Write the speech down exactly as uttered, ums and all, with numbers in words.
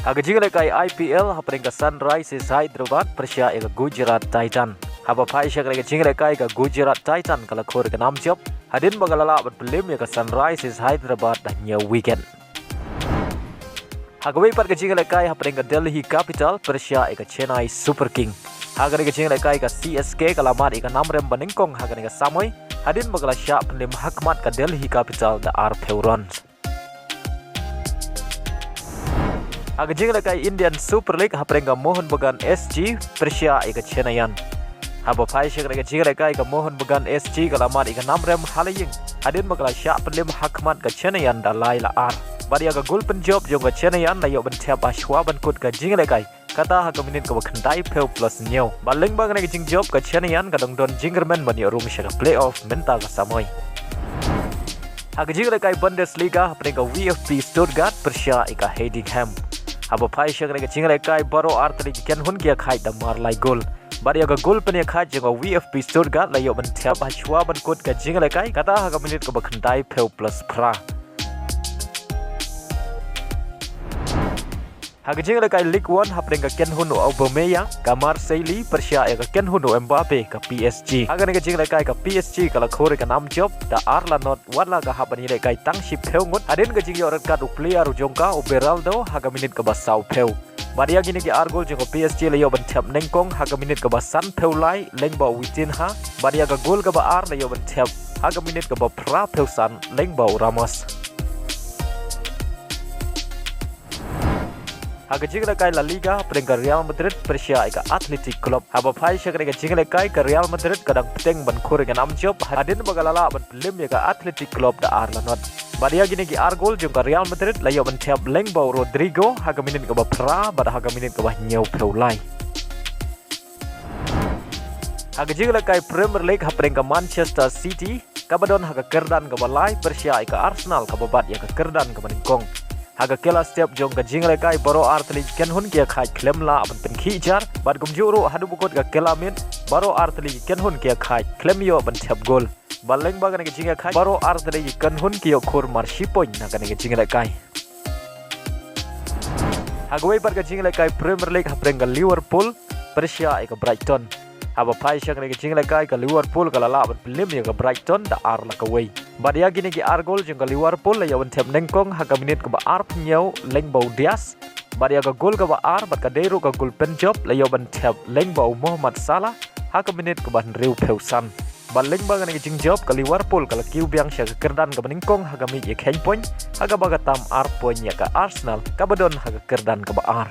Ha ka jinglehkai I P L hapdeng ka Sunrisers Hyderabad pyrshah ïa ka Gujarat Titan. Haba phai sha kane ka jinglehkai ka Gujarat Titan ka la khur ïa ka nam jop hadien ba ka la lah ban pynliem ïa ka Sunrisers Hyderabad da hynñiew wicket. Ha kawei pat ka jinglehkai hapdeng ka Delhi Capital pyrshah ïa ka Chennai Super King. Ha kane ka jinglehkai ka C S K ka la mad ïa ka nam rem banyngkong ha kane ka samoi hadien ba ka la shah pynliem hakhmat ka Delhi Capital da arphew runs. Ha ka jinglehkai Indian Super League hapdeng ka Mohun Bagan S G pyrshah ïa ka Chennaiyin. Haba phai sha kane ka jinglehkai ka Mohun Bagan S G ka la mad ïa ka nam rem ha la ïing hadien ba ka la shah pynliem hakhmat ka Chennaiyin da lai la ar. Bad ïa ka gol pynjop jong ka Chennaiyin la ïoh ban thep ha shuwa ban kut ka jinglehkai, kata ha ka minit kaba khyndaiphew plus hynñiew. Bad lyngba kane ka jingjop ka Chennaiyin ka dang don jingkyrmen ban ïoh rung sha ka playoff mynta ka samoi. Ha ka jinglehkai Bundesliga hapdeng ka VfB Stuttgart pyrshah ïa ka Heidenheim. Haba phai sha kane ka jinglehkai baroh artylli ki kynhun ki ïakhaid da mar lai gol. Bad ïa ka gol pynïakhaid jong ka VfB Stuttgart la ïoh ban thep ha shuwa ban kut ka jinglehkai, kata ha ka minit kaba khyndaiphew plus phra. Ha ka jinglehkai Ligue One hapdeng ka kynhun u Aubameyang, ka Marseille pyrshah ïa ka kynhun u Mbappe ka P S G. Ha kane ka jinglehkai ka P S G ka la khur ïa ka nam jop da ar la not, wat la ka hap ban ïalehkai tang shiphew ngut hadien ka jingïoh red card u player u jong ka u Beraldo ha ka minit kaba sawphew. Bad ïa kine ki ar gol jong ka P S G la ïoh ban thep nyngkong ha ka minit kaba sanphew lai lyngba u Vitinha. Bad ïa ka gol kaba ar la ïoh ban thep ha ka minit kaba phraphew san lyngba u Ramos. Ha ka jinglehkai La Liga hapdeng ka Real Madrid pyrshah ïa ka Athletic Club. Haba phai sha kane ka jinglehkai ka Real Madrid ka dang bteng ban khur ïa ka nam jop hadien ba ka la lah ban pynliem ïa ka Athletic Club da ar la not. Bad ïa kine ki ar gol jong ka Real Madrid la ïoh ban thep lyngba u Rodrygo ha ka minit kaba phra bad ha ka minit kaba hynñiewphew lai. Ha ka jinglehkai Premier League hapdeng ka Manchester City kaba don ha ka kyrdan kaba lai pyrshah ïa ka Arsenal kaba bat ïa ka kyrdan kaba nyngkong. Ha ka kylla step jong ka jinglehkai baroh artylli ki kynhun ki ïakhaid khlem lah ban pynkhih jar, bad kumjuh ruh haduh ba kut ka kylla miet baroh artylli ki kynhun ki ïakhaid khlem ïoh ban thep gol. Bad lyngba kane ka jingïakhaid baroh artylli ki kynhun ki ïoh khur mar shi point na kane ka jinglehkai. Ha kawei pat ka jinglehkai Premier League hapdeng ka Liverpool pyrshah ïa ka Brighton. Haba phai sha kane ka jinglehkai ka Liverpool ka la lah ban pynliem ïa ka Brighton da ar la kawei. Bad ïa kine ki ar gol jong ka Liverpool la ïoh ban thep nyngkong ha ka minit kaba arphew hynñiew lyngba u Diaz. Bad ïa ka gol kaba ar bad ka dei ruh ka gol pynjop la ïoh ban thep lyngba u Mohamed Salah ha ka minit kaba hynriewphew san. Bad lyngba kane ka jingjop ka Liverpool ka la kiew biang sha ka kyrdan kaba nyngkong ha ka miej ïakheiñ point, ha kaba ka tam ar point ïa ka Arsenal kaba don ha ka kyrdan kaba ar.